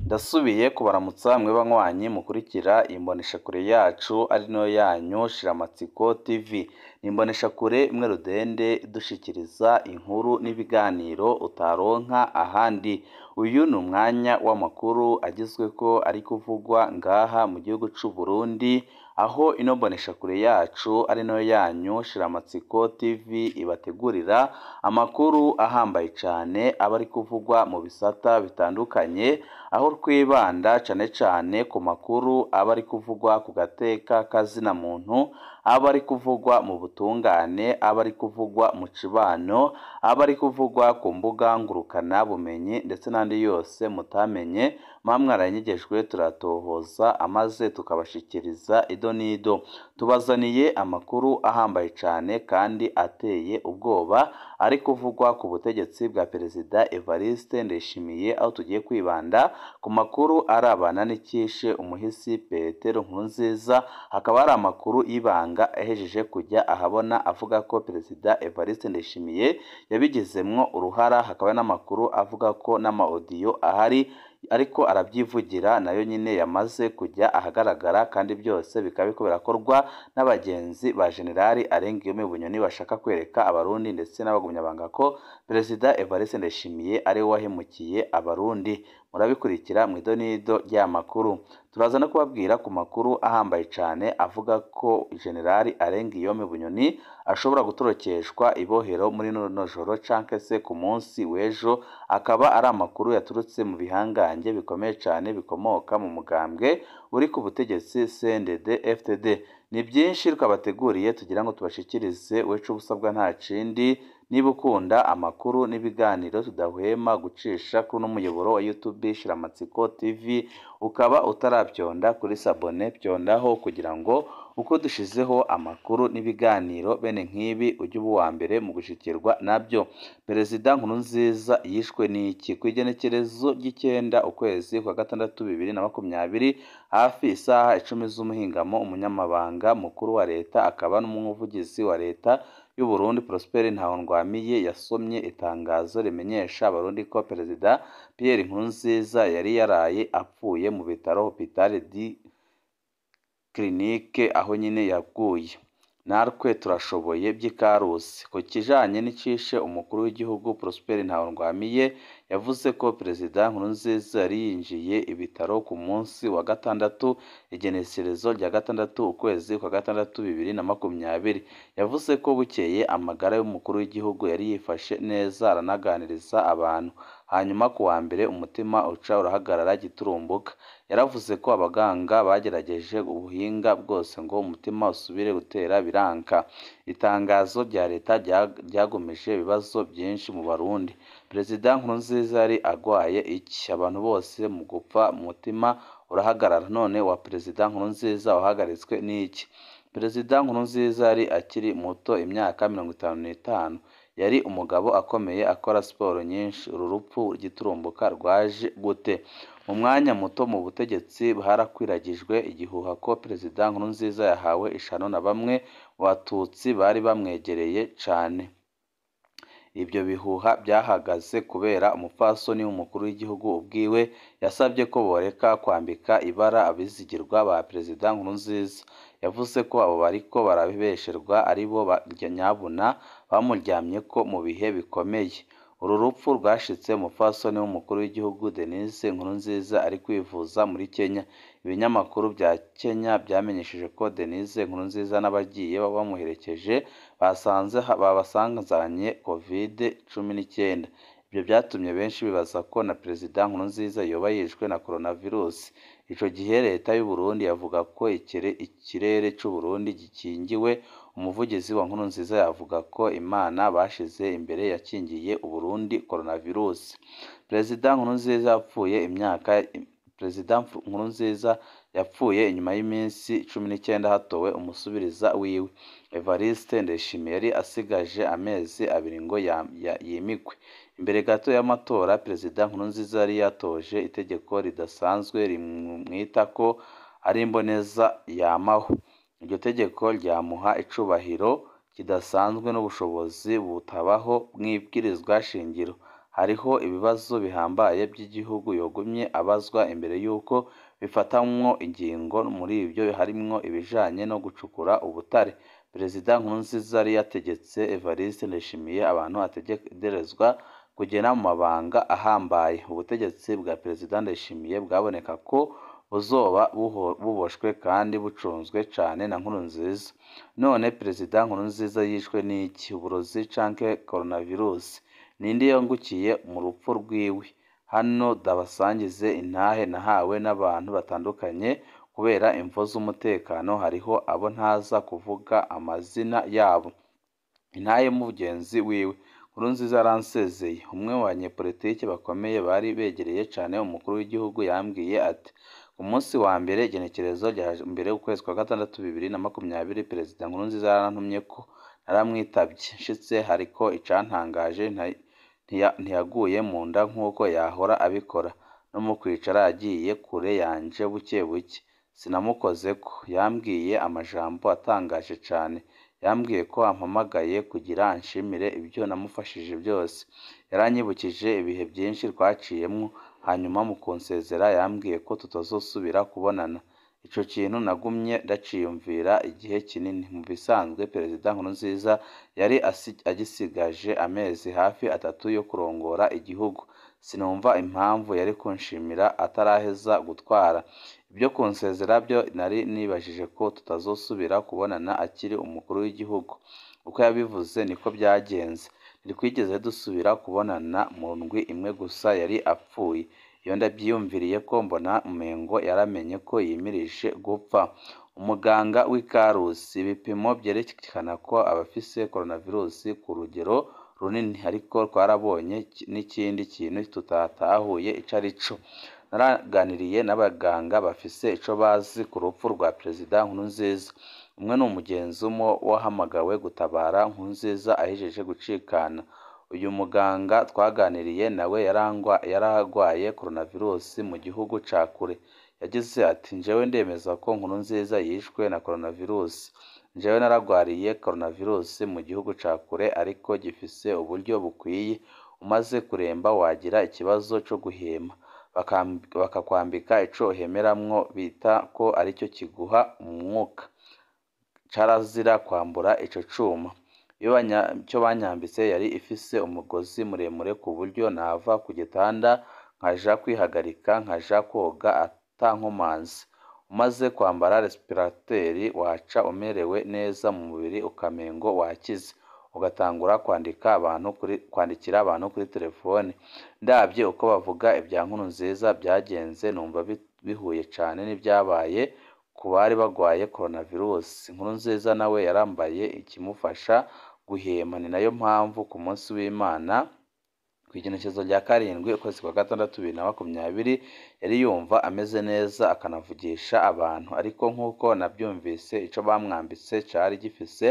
Ndasubiye kubaramutsa mwe banywanyi mukurikira imboneshakure yacu ari nayo yanyu Shiramatsiko TV. Ni imboneshakure imwe rudende idushikiriza inkuru n'ibiganiro utaronka ahandi. Uyu ni umwanya w'amakuru agezweko ari kuvugwa ngaha mu gihugu c'u Burundi, aho ino mboneshakure yacu ari nayo yanyu Shiramatsiko TV ibategurira amakuru ahambaye cane aba ari kuvugwa mu bisata bitandukanye, aho twibanda cane cane ku makuru aba ari kuvugwa ku gateka kazina muntu, aba ari kuvugwa mu butungane, aba ari kuvugwa mu cibano, aba ari kuvugwa ku mbuga ngurukana bumenyi ndetse n'andi yose mutamenye muba mwaranyegejwe turatohoza amaze tukabashikiriza ido n'ido. Tubazaniye amakuru ahambaye cane kandi ateye ubwoba ari kuvugwa ku butegetsi bwa Perezida Evariste Ndayishimiye, aho tugiye kwibanda ku makuru arabana n'icyishe umuhisi Petero Nkurunziza. Hakaba hari amakuru y'ibanga ahejeje kujya ahabona avuga ko Perezida Evariste Ndayishimiye yabigizemwo uruhara, hakaba n'amakuru avuga ko n'ama audio ahari ariko arabyivugira nayo nyine yamaze kujya ahagaragara, kandi byose bikaba biriko birakorwa n'abagenzi ba Generali Arengiyome Bunyoni bashaka kwereka Abarundi ndetse n'abagumyabanga ko Perezida Evariste Ndayishimiye ari we wahemukiye Abarundi. Murabikurikira mu idonido ry'amakuru. Turaza no kubabwira ku makuru ahambaye cane avuga ko Generali Arengiyome Bunyoni ashobora gutorokeshwa ibohero muri rino joro canke se ku munsi w'ejo, akaba ari amakuru yaturutse mu bihangange bikomeye cane bikomoka mu mugambwe uri ku butegetsi CNDD FDD. Ni byinshi twabateguriye tugira ngo tubashikirize, wecu ubusabwa nta kindi. Niba ukunda amakuru n'ibiganiro tudahwema gucisha kuri uno muyoboro wa YouTube Shiramatsiko TV, ukaba utarabyonda kuri sabone, byondaho kugira ngo uko dushizeho amakuru n'ibiganiro bene nk'ibi ujye uba uwa mbere mu gushikirwa nabyo. Perezida Nkurunziza yishwe n'iki? Ku igenekerezo ry'icenda ukwezi kwa gatandatu 2020 hafi isaha 10 z'umuhingamo, umunyamabanga mukuru wa leta akaba n'umuvugizi wa leta y'u Burundi Prosper Ntahondwamiye yasomye itangazo rimenyesha Abarundi ko Perezida Pierre Nkurunziza yari yaraye apfuye mu bitaro Hopital di Clinique aho nyine yaguye. Natwe turashoboye by'ikarusi. Ku kijanye n'icishe umukuru w'igihugu Prosper Ntahondwamiye yavuze ko Perezida Nkurunziza yari yinjiye ibitaro ku munsi wa gatandatu, igenekerezo rya gatandatu ukwezi kwa gatandatu 2020. Yavuze ko bukeye amagara y'umukuru w'igihugu yari yifashe neza, aranaganiriza abantu. Hanyuma ku wa mbere umutima uca urahagarara giturumbuka. Yaravuze ko abaganga bagerageje ubuhinga bwose ngo umutima usubire gutera biranka. Itangazo rya leta ryagumije ibibazo byinshi mu Barundi. Perezida Nkurunziza yari agwaye iki? Abantu bose mu gupfa umutima urahagarara, none wa Perezida Nkurunziza wahagaritswe n'iki? Perezida Nkurunziza yari akiri muto, imyaka 55. Yari umugabo akomeye akora siporo nyinshi. Uru rupfu giturumbuka rwaje gute? Mu mwanya muto mu butegetsi harakwiragijwe igihuha ko Perezida Nkurunziza yahawe ishano na bamwe mu Batutsi bari bamwegereye cane. Ibyo bihuha byahagaze kubera umupfasoni w'umukuru w'igihugu ubwiwe yasabye ko boreka kwambika ibara abizigirwa ba Perezida Nkurunziza. Yavuze ko abo bariko barabesherwa aribo nyabuna bamuryamyeko mu bihe bikomeye. Uru rupfu rwashitse umupfasoni w'umukuru w'igihugu Denise Nkurunziza ari kwivuza muri Kenya. Ibinyamakuru bya Kenya byamenyesheje ko Denise Nkurunziza n'abagiye bamuherekeje babasanganye Covid-19. Ibyo byatumye benshi bibaza ko na Perezida Nkurunziza yoba yishwe na coronavirus. Ico gihe leta y'u Burundi yavuga ko ikirere c'u Burundi gikingiwe. Umuvugizi wa Nkurunziza yavuga ko Imana bashize imbere yakingiye u Burundi coronavirus. Perezida Nkurunziza yapfuye imyaka Perezida Nkurunziza yapfuye inyuma y'iminsi 19 hatowe umusubiriza wiwe. Evariste Ndayishimiye yari asigaje amezi abiri ngo yimikwe. Imbere gato y'amatora, Perezida Nkurunziza yari yatoje itegeko ridasanzwe rimwita ko ari imboneza yamaho. Iryo tegeko ryamuha icubahiro kidasanzwe n'ubushobozi butabaho mw'ibwirizwa shingiro. Hariho ibibazo bihambaye by'igihugu yogumye abazwa imbere y'uko bifatamwo ingingo, muri ivyo harimwo ibijanye no gucukura ubutare. Perezida Nkurunziza yari yategetse Evariste Ndayishimiye abantu ategerezwa kugena mu mabanga ahambaye. Ubutegetsi bwa Perezida Ndayishimiye bwaboneka ko buzoba buboshwe kandi bucunzwe cane na Nkurunziza. None Perezida Nkurunziza yishwe n'iki? Uburozi canke coronavirus? Ninde yungukiye mu rupfu rwiwe? Hano ndabasangize intahe nahawe n'abantu batandukanye kubera imvo z'umutekano, hariho abo ntaza kuvuga amazina yabo. Intahe y'umugenzi wiwe Nkurunziza yaransezeye. Umwe mu banyepolitike bakomeye bari begereye cane umukuru w'igihugu yambwiye ati: "Ku munsi wa mbere igenekerezo rya mbere ukwezi kwa gatandatu 2020, Perezida Nkurunziza yarantumyeko, naramwitavye. Nshitse hariko icantangaje, ntiyaguye mu nda nk'uko yahora abikora, no mu kwicara yagiye kure yanje buke buke, sinamukozeko. Yambwiye amajambo atangaje cane. Yambwiye ko ampamagaye kugira anshimire ibyo namufashije byose. Yaranyibukije ibihe byinshi twaciyemwo, hanyuma mu kunsezera yambwiye ko tutazosubira kubonana. Ico kintu nagumye ndaciyumvira igihe kinini. Mu bisanzwe Perezida Nkurunziza yari agisigaje amezi hafi 3 yo kurongora igihugu. Sinumva impamvu yari kunshimira ataraheza gutwara. Ibyo kunsezera byo nari nibajije ko tutazosubira kubonana akiri umukuru w'igihugu. Uko yabivuze niko byagenze. Ntitwigeze dusubira kubonana mu ndwi imwe gusa yari apfuye. Iyo ndavyiyumviriye ko mbona umengo yaramenye ko yimirije gupfa." Umuganga w'i Karusi: ibipimo vyerekana ko abafise coronavirus ku rugero runini, ariko twarabonye n'ikindi kintu tutatahuye ico arico. Naraganiriye n'abaganga bafise ico bazi ku rupfu rwa Perezida Nkurunziza. Umwe ni umugenzi wahamagawe gutabara Nkurunziza ahejeje gucikana. Uyu muganga twaganiriye nawe yaragwaye coronavirus mu gihugu ca kure. Yagize ati: "Jewe ndemeza ko Nkurunziza yishwe na coronavirus. Jewe naragwariye coronavirus mu gihugu ca kure ariko gifise uburyo bukwiye. Umaze kuremba wagira ikibazo co guhema, bakakwambika ico uhemeramwo bita ko aricyo kiguha umwuka. Carazira kwambura ico cuma. Ico banyambitse yari ifise umugozi muremure ku buryo nava ku gitanda nkaja kwihagarika, nkaja kwoga atankomanzi. Umaze kwambara respirateur waca umerewe neza mu mubiri ukamengo wakize, ugatangura kwandikira abantu kuri telefone. Ndavye uko bavuga ibya Nkurunziza byagenze numva bihuye cane n'ivyabaye ku bari bagwaye coronavirus. Nkurunziza nawe yarambaye ikimufasha guhema, ni nayo mpamvu ku munsi w'Imana kw'igenekerezo rya 7 ukwezi kwa gatandatu 2020 yari yumva ameze neza akanavugisha abantu, ariko nk'uko navyumvise ico bamwambitse cari gifise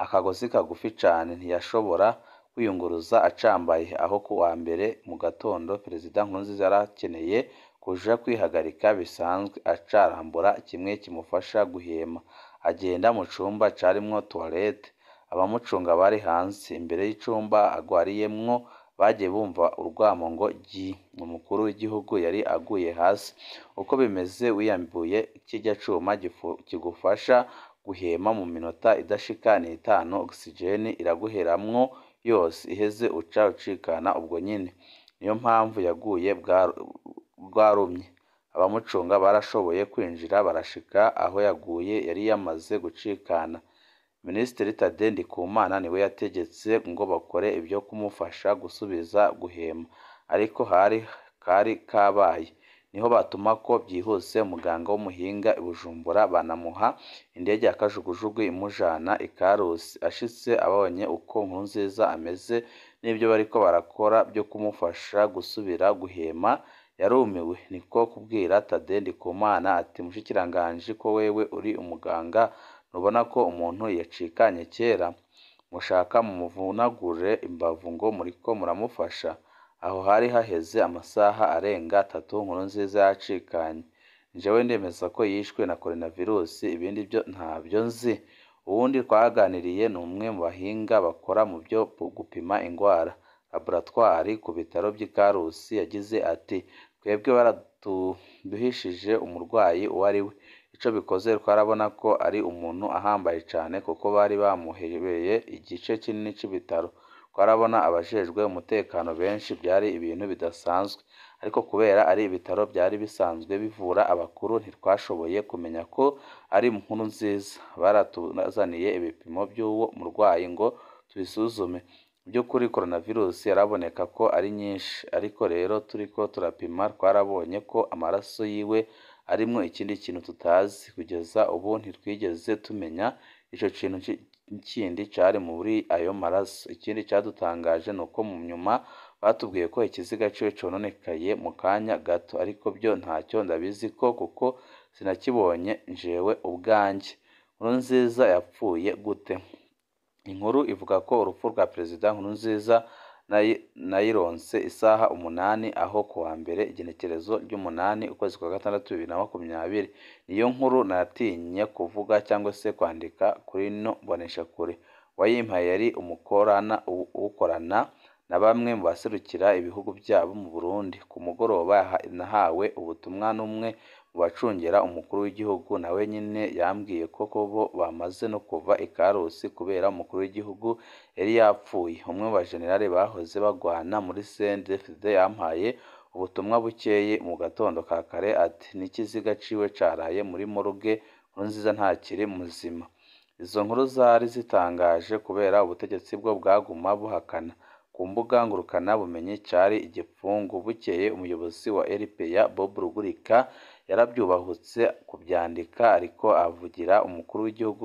akagozi kagufi cane, ntiyashobora kwiyunguruza acambaye. Aho ku wa mbere mu gatondo Perezida Nkurunziza yarakeneye kuja kwihagarika bisanzwe, acarambura kimwe kimufasha guhema, agenda mu cumba carimwo toilette. Abamucunga bari hanze imbere y'icumba agwariyemwo bagiye bumva urwamo ngo gi. Umukuru w'igihugu yari aguye hasi. Uko bimeze wiyambuye kirya cuma kigufasha guhema, mu minota idashika n'itanu oxygene iraguheramwo yose, iheze uca ucikana ubwo nyene. Niyo mpamvu yaguye bwarumye. Abamucunga barashoboye kwinjira barashika aho yaguye yari yamaze gucikana. Minisitiri Thadée Ndikumana niwe yategetse ngo bakore ibyo kumufasha gusubiza guhema, ariko hari kari kabaye. Niho batumako byihuse umuganga w'umuhinga i Bujumbura, banamuha indege ya kajugujugu imujana i Karusi. Ashitse abonye uko Nkurunziza ameze n'ibyo bariko barakora byo kumufasha gusubira guhema, yarumiwe. Niko kubwira Thadée Ndikumana ati: "Mushikiranganji, ko wewe uri umuganga, ntubona ko umuntu yacikanye kera? Mushaka mumuvunagure imbavu ngo muriko muramufasha?" Aho hari haheze amasaha arenga 3 Nkurunziza yacikanye. Jewe ndemeza ko yishwe na coronavirus, ibindi byo ntavyo nzi. Uwundi twaganiriye ni umwe mu bahinga bakora mu byo gupima ingwara. laboratwari ku bitaro vy'i Karusi, yagize ati: "Twebwe baratuduhishije umurwayi uwo ari we. Ico bikoze twarabona ko ari umuntu ahambaye cane kuko bari bamuhebeye igice kinini c'ibitaro. Twarabona abajejwe umutekano benshi, vyari ibintu bidasanzwe. Ariko kubera ari ibitaro vyari bisanzwe bivura abakuru, ntitwashoboye kumenya ko ari Nkurunziza. Baratuzaniye ibipimo vy'uwo murwayi ngo tubisuzume. Vy'ukuri coronavirus yaraboneka ko ari nyinshi, ariko rero turiko turapima twarabonye ko amaraso yiwe arimwo ikindi kintu tutazi. Kugeza ubu ntitwigeze tumenya ico kintu kindi cari muri ayo maraso. Ikindi cadutangaje nuko mu nyuma batubwiye ko ikiziga ciwe cononekaye mu kanya gato, ariko vyo ntacyo ndabiziko kuko sinakibonye jewe ubwanje." Nkurunziza yapfuye gute? Inkuru ivuga ko urupfu rwa Perezida Nkurunziza nayironse isaha 8 aho kuwa mbere igenekerezo ry'umunani ukwezi kwa gatandatu 2020. Niyo nkuru natinye kuvuga cyangwa se kwandika kuri ino mboneshakure. Uwayimpaye yari ukorana na bamwe mu baserukira ibihugu vyabo mu Burundi. Ku mugoroba nahawe ubutumwa n'umwe mu bacungera umukuru w'igihugu, nawe nyene yambwiye ko bo bamaze no kuva i Karusi kubera umukuru w'igihugu yari yapfuye. Umwe mu bajenerali bahoze bagwana muri CNDD-FDD yampaye ubutumwa bukeye mu gatondo ka kare ati: "N'ikiziga ciwe caraye muri morgue, Nkurunziza ntakiri muzima." Izo nkuru zari zitangaje kubera ubutegetsi bwo bwaguma buhakana. Ku mbuga ngurukana bumenyi cari igipfungu. Bukeye umuyobozi wa RPA Bob Rugurika yaravyubahutse kuvyandika, ariko avugira umukuru w'igihugu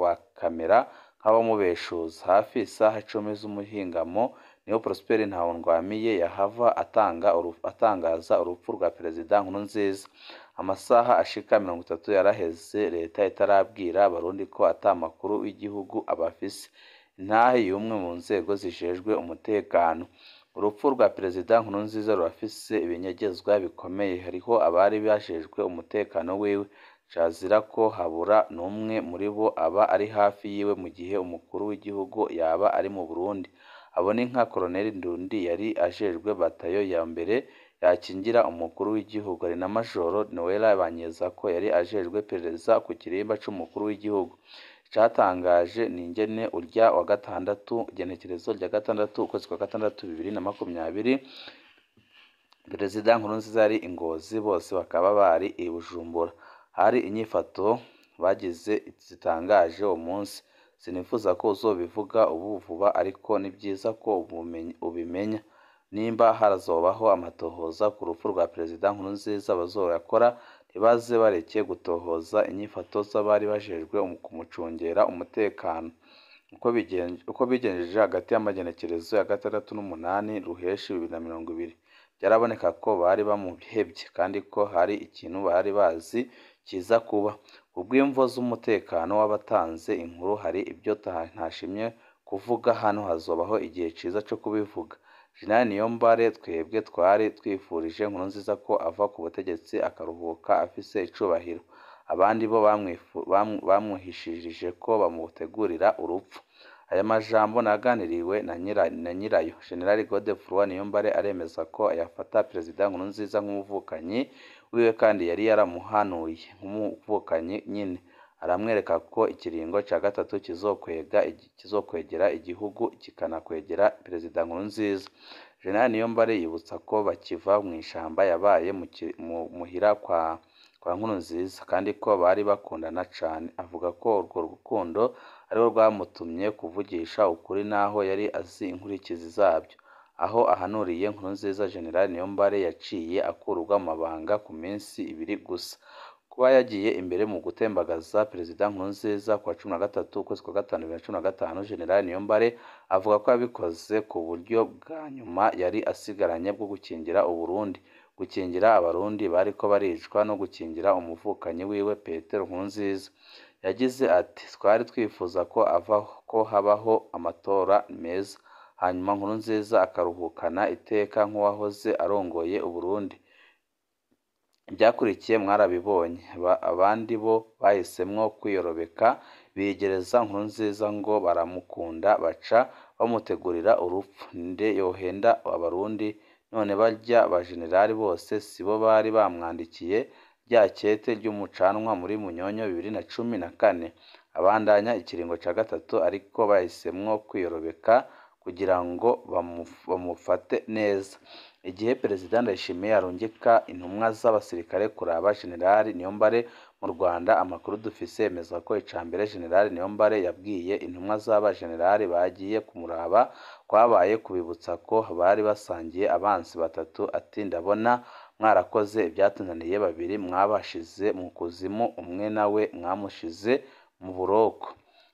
bakamera nk'abamubeshuza. Hafi isaha 10 z'umuhingamo niho Prosper Ntawungwamiye yahava atangaza urupfu rwa Perezida Nkurunziza. Amasaha ashika 30 yaraheze leta itarabwira abarundi ko ata makuru y'igihugu abafise. Intahe y'umwe mu nzego zijejwe umutekano. Urupfu rwa Perezida Nkurunziza rurafise ibinyegezwa bikomeye. Hariho abari bajejwe umutekano wiwe, cazira ko habura n'umwe muri bo aba ari hafi yiwe mu gihe umukuru w'igihugu yaba ari mu Burundi. Abo ni nka Colonel Ndundi yari ajejwe batayo ya mbere yakingira umukuru w'igihugu, ari na Majoro Noella Banyezako yari ajejwe iperereza ku kirimba c'umukuru w'igihugu. Icatangaje ni ingene urya wa gatandatu, igenekerezo rya gatandatu ukwezi kwa gatandatu 2020, Perezida Nkurunziza yari i Ngozi, bose bakaba bari i Bujumbura. Hari inyifato bagize zitangaje uwo munsi. Sinifuza ko uzobivuga ubu vuba, ariko ni vyiza ko ubimenya. Nimba harazobaho amatohoza ku rupfu rwa Perezida Nkurunziza, bazoyakora ntibaze bareke gutohoza inyifato z'abari bajejwe kumucungera umutekano. Uko bigenjeje hagati y'amagenekerezo ya 6 n'8 Ruheshi 2020, vyaraboneka ko bari bamuhevye kandi ko hari ikintu bari bazi kiza kuba. Kubw'imvo z'umutekano w'abatanze inkuru, hari ivyo ntashimye kuvuga hano, hazobaho igihe ciza co kubivuga. Jenerali Niyombare: "Twebwe twari twifurije Nkurunziza ko ava ku butegetsi akaruhuka afise icubahiro. Abandi bo bamuhishirije ko bamutegurira urupfu." Aya majambo naganiriwe na nyirayo. Jenerali Godefroid Niyombare aremeza ko yafata Perezida Nkurunziza nk'umuvukanyi wiwe kandi yari yaramuhanuye nk'umuvukanyi nyene. Aramwereka ko ikiringo ca gatatu kizokwegera igihugu kikanakwegera Perezida Nkurunziza. Jenerali Niyombare yibutsa ko bakiva mw'ishamba yabaye muhira kwa Nkurunziza kandi ko bari bakundana cane. Avuga ko urwo rukundo arirwo rwamutumye kuvugisha ukuri naho yari azi inkurikizi zabyo. Aho ahanuriye Nkurunziza, Jenerali Niyombare yaciye akurwa mu mabanga ku minsi ibiri gusa. Kuba yagiye imbere mu gutembagaza Perezida Nkurunziza kuwa 13 ukwezi kwa gatanu 2015, Jenerali Niyombare avuga ko yabikoze ku buryo bwa nyuma yari asigaranye bwo gukingira Uburundi, gukingira abarundi bariko baricwa no gukingira umuvukanyi wiwe Petero Nkurunziza. Yagize ati: "Twari twifuza ko ko habaho amatora meza, hanyuma Nkurunziza akaruhukana iteka nk'uwahoze arongoye Uburundi. Ivyakurikiye mwarabibonye. Abandi bo bahisemwo kwiyorobeka Biyegereza Nkurunziza ngo baramukunda, baca bamutegurira urupfu. Ninde yohenda abarundi? None barya ba generali bose sibo bari bamwandikiye rya kete ry'umucanwa muri Munyonyo 2014? Abandanya ikiringo ca gatatu, ariko bahisemwo kwiyorobeka kugira ngo bamufate neza. Igihe Perezida Ndayishimiye arungika intumwa z'abasirikare kuraba Generali Niyombare mu Rwanda, amakuru dufise yemeza ko icambere Generali Niyombare yabwiye intumwa z'aba generali bagiye kumuraba kwabaye kubibutsa ko bari basangiye abansi batatu, ati: "Ndabona mwarakoze ibyatunaniye, babiri mwabashize mu kuzimu, umwe nawe mwamushize mu buroko."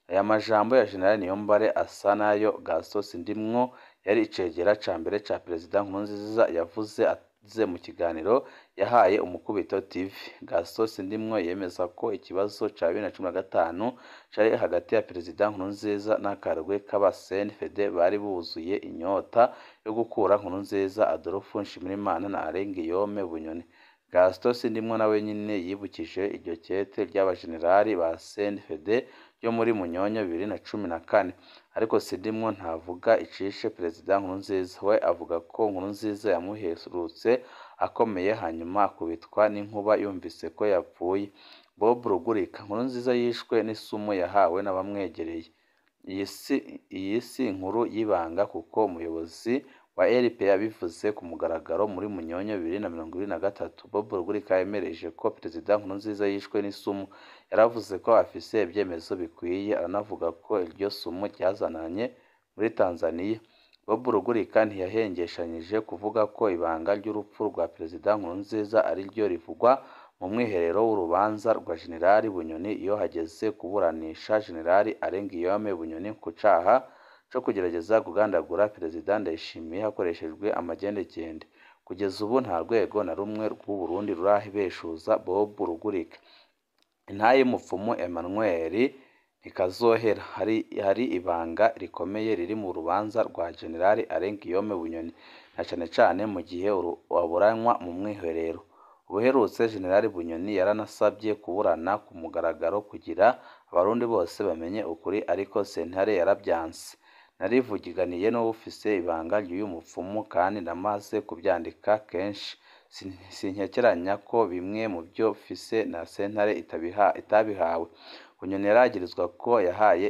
Aya majambo ya Generali Niyombare asa n'ayo Gaston Sindimwo yari icegera ca mbere ca Perezida Nkurunziza yavuze mu kiganiro yahaye Umukubito TV. Gaston Sindimwo yemeza ko ikibazo ca 2015 cari hagati ya Perezida Nkurunziza n'akarwi k'aba CNFD bari buzuye inyota yo gukura Nkurunziza, Adolphe Nshimirimana na Alain Guillaume Bunyoni. Gaston Sindimwo nawe nyene yibukije iryo kete ry'abajenerali ba CNFD ryo muri Munyonyo 2014, ariko Sindimwo ntavuga icishe Perezida Nkurunziza. We avuga ko Nkurunziza yamuherutse akomeye, hanyuma akubitwa n'inkuba yumvise ko yapfuye. Bob Rugurika: Nkurunziza yishwe n'isumu yahawe n'abamwegereye. Iyi si inkuru y'ibanga kuko umuyobozi wa RP yabivuze ku mugaragaro muri Munyonyo 2023. Bob Rugurika yemereje ko Perezida Nkurunziza yishwe n'isumu. Yaravuze ko afise ibyemezo bikwiye, aranavuga ko iryo sumu ryazananye muri Tanzania. Bob Rugurika ntiyahengeshanyije kuvuga ko ibanga ry'urupfu rwa Perezida Nkurunziza ariryo rivugwa mu mwiherero w'urubanza rwa Generali Bunyoni iyo hageze kuburanisha Generali Alain Guillaume Bunyoni ku caha co kugerageza kugandagura Perezida Ndayishimiye hakoreshejwe amagendegende. Kugeza ubu nta rwego na rumwe rw'u Burundi rurabeshuza Bob Rugurika. Intahe y'umupfumu Emmanuel ntikazohera. Hari ibanga rikomeye riri mu rubanza rwa Generali Alain Guillaume Bunyoni, na cane cane mu gihe aburanwa mu mwiherero. Ubuherutse Generali Bunyoni yaranasabye kuburana ku mugaragaro kugira abarundi bose bamenye ukuri, ariko sentare yaravyanse. Narivuganiye n'uwufise ibanga ry'uyu mupfumu kandi ndamaze kuvyandika kenshi. Sinkekeranya ko bimwe mu vyo mfise na sentare itabihawe. Bunyoni yaragirizwa ko yahaye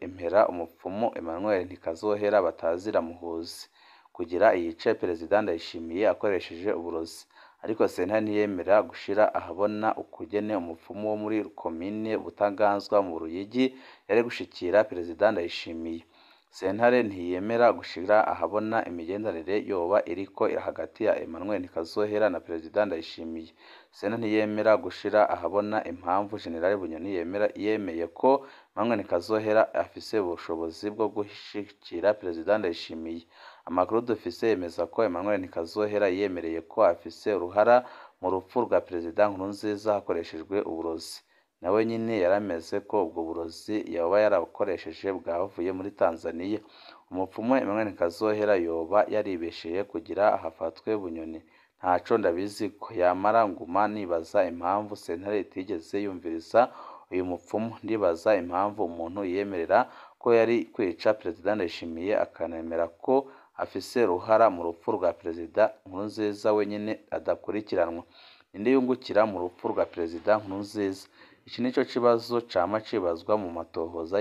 impera umupfumu Emmanuel Ntikazohera batazira Muhuzi kugira yice Perezida Ndayishimiye akoresheje uburozi, ariko sentare ntiyemera gushira ahabona ukugene umupfumu wo muri komine Butaganzwa mu Ruyigi yari gushikira Perezida Ndayishimiye. Sentare ntiyemera gushira ahabona imigenderanire yoba iriko hagati ya Emmanuel Ntikazohera na Perezida Ndayishimiye. Sentare ntiyemera gushira ahabona impamvu Generali Bunyoni yemeye ko Emmanuel Ntikazohera afise ubushobozi bwo gushikira Perezida Ndayishimiye. Amakuru dufise yemeza ko Emmanuel Ntikazohera yemereye ko afise uruhara mu rupfu rwa Perezida Nkurunziza hakoreshejwe uburozi. Nawe nyene yarameze ko ubwo burozi yoba yarabukoresheje bwavuye muri Tanzania. Umupfumu Emmanuel Ntikazohera yoba yaribesheye kugira hafatwe Bunyoni. Ntaco ndabiziko, yamara nguma nibaza impamvu sentare itigeze yumviriza uyu mupfumu. Ndibaza impamvu umuntu yiyemerera ko yari kwica Perezida Ndayishimiye akanemera ko afise uruhara mu rupfu rwa Perezida Nkurunziza wenyene adakurikiranwa. Ninde yungukira mu rupfu rwa Perezida Nkurunziza? Iki nico kibazo cama cibazwa mu matohoza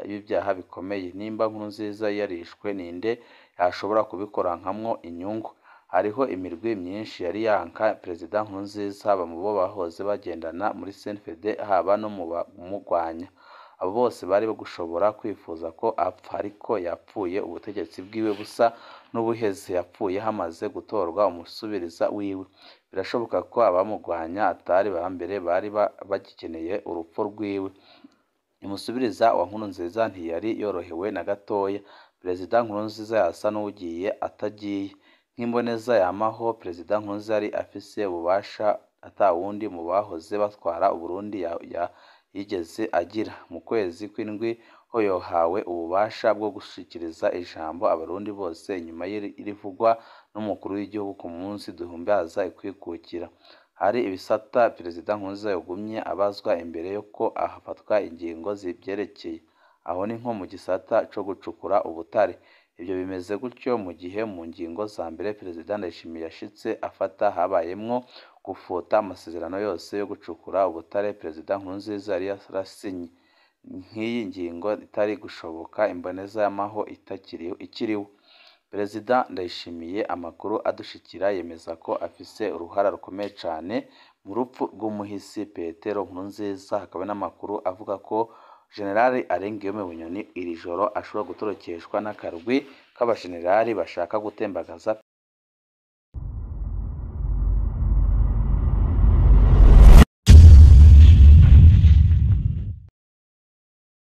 y'ibyaha bikomeye. Nimba Nkurunziza yarishwe, ninde yashobora kubikorankamwo inyungu? Hariho imirwi myinshi yari yanka Perezida Nkurunziza, haba mu bo bahoze bagendana muri CNFD, haba no mu bamugwanya. Abo bose bari gushobora kwifuza ko apfa, ariko yapfuye ubutegetsi bwiwe busa n'ubuheze. Yapfuye hamaze gutorwa umusubiriza wiwe. Birashoboka ko abamugwanya atari ba mbere bari bagikeneye urupfu rwiwe. Umusubiriza wa Nkurunziza ntiyari yorohewe na gatoya. Perezida Nkurunziza yasa n'uwugiye atagiye. Nk'imboneza yamaho, Perezida Nkurunziza yari afise ububasha atawundi mu bahoze batwara Uburundi yigeze agira. Mu kwezi kw'indwi ho yohawe ububasha bwo gushikiriza ijambo abarundi bose inyuma y'irivugwa n'umukuru w'igihugu ku munsi duhimbaza ukwikukira. Hari ibisata Perezida Nkurunziza yogumye abazwa imbere yuko hafatwa ingingo zivyerekeye. Aho ni nko mu gisata co gucukura ubutare. Ivyo bimeze gutyo mu gihe mu ngingo za mbere Perezida Ndayishimiye yashitse afata habayemwo gufuta amasezerano yose yo gucukura ubutare Perezida Nkurunziza yari yarasinye. Nk'iyi ngingo itari gushoboka imboneza y'amaho ikiriho. Perezida Ndayishimiye amakuru adushikira yemeza ko afise uruhara rukomeye cane mu rupfu rw'umuhisi Petero Nkurunziza, hakaba n'amakuru avuga ko General Alain Guillaume Bunyoni iri joro ashobora gutorokeshwa n'akarwi k'abajenerali bashaka gutembagaza.